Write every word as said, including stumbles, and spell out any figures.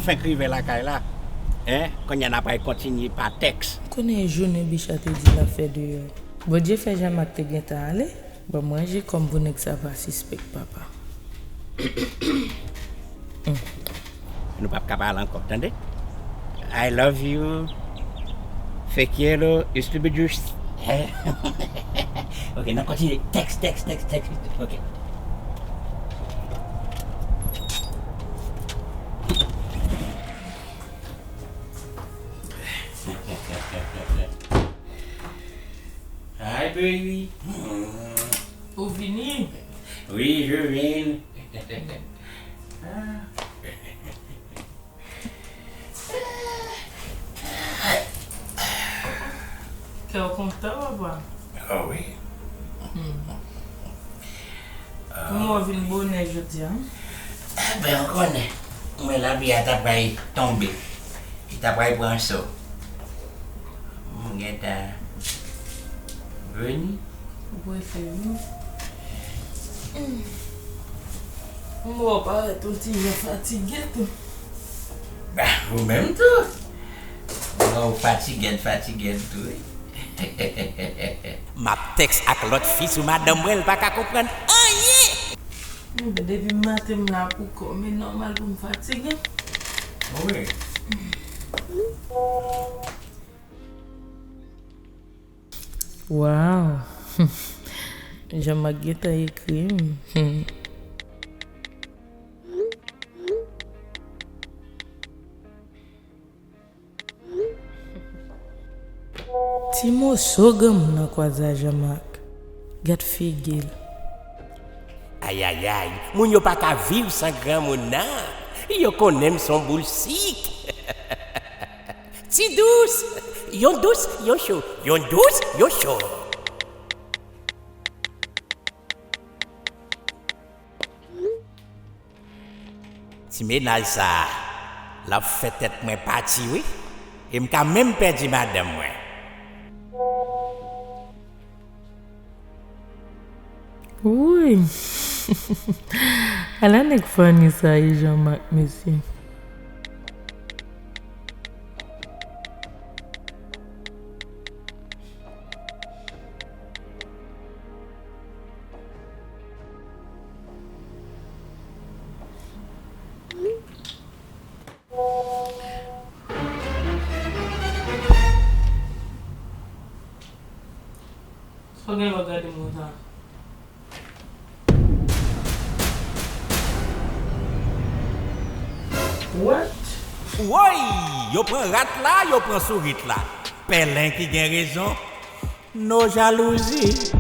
Fenk rive lakay la, en, kounye a n a pral kontinye pa tèks. Konnen e jounen Bicha te di l ap fè deyò. Bondye fè Jean Marc te gentan ale. Ban m ranje kò m pou nèg sa pa sispèk, papa. Nou p ap ka pale ankò, tande? I love you. Fekielo, estúpidos. Ok, n ap kontinye. Tèks, tèks, tèks, tèks. Ok. Hi, baby. Ou vini? Oui, je viens. Ah. Kè w kontan, papa? Ah wi. Hmm. Kòman w vin bonè jodi a? Enben, ou konnen, mwen lapli a ta pral tonbe. Li ta pral pran so. Mwen gentan vini. Ou prese wi. M wè w parèt yon ti jan fatige tou. Bah, ou menm tou. Mwen wè w fatige, fatige tou, wi. M ap tèks ak lòt fi sou madanm mwen, l pa ka konprann anyen. Enben, depi maten m la pou kò m, e nòmal pou m fatige. Wi. Wow! Jean Marc gentan ekri m. Ti moso granmoun nan kwaze a Jean Marc. Gad figi l. Ayayay, moun yo pa ka viv san granmoun nan. Yo konnen m se yon boul sik. Ti dous, yon dous, yon cho, yon dous, yon cho. Ti mennaj sa a, l ap fè tèt mwen pati wi, e m ka menm pèdi madanm mwen. Wouy! Ala nèg funny sa ye, Jean Marc, mesye. Sa w gen lè w gade m konsa? What? Woy! Yo pran rat la, yo pran sourit la. Pèlen ki gen rezon. No jalouzi.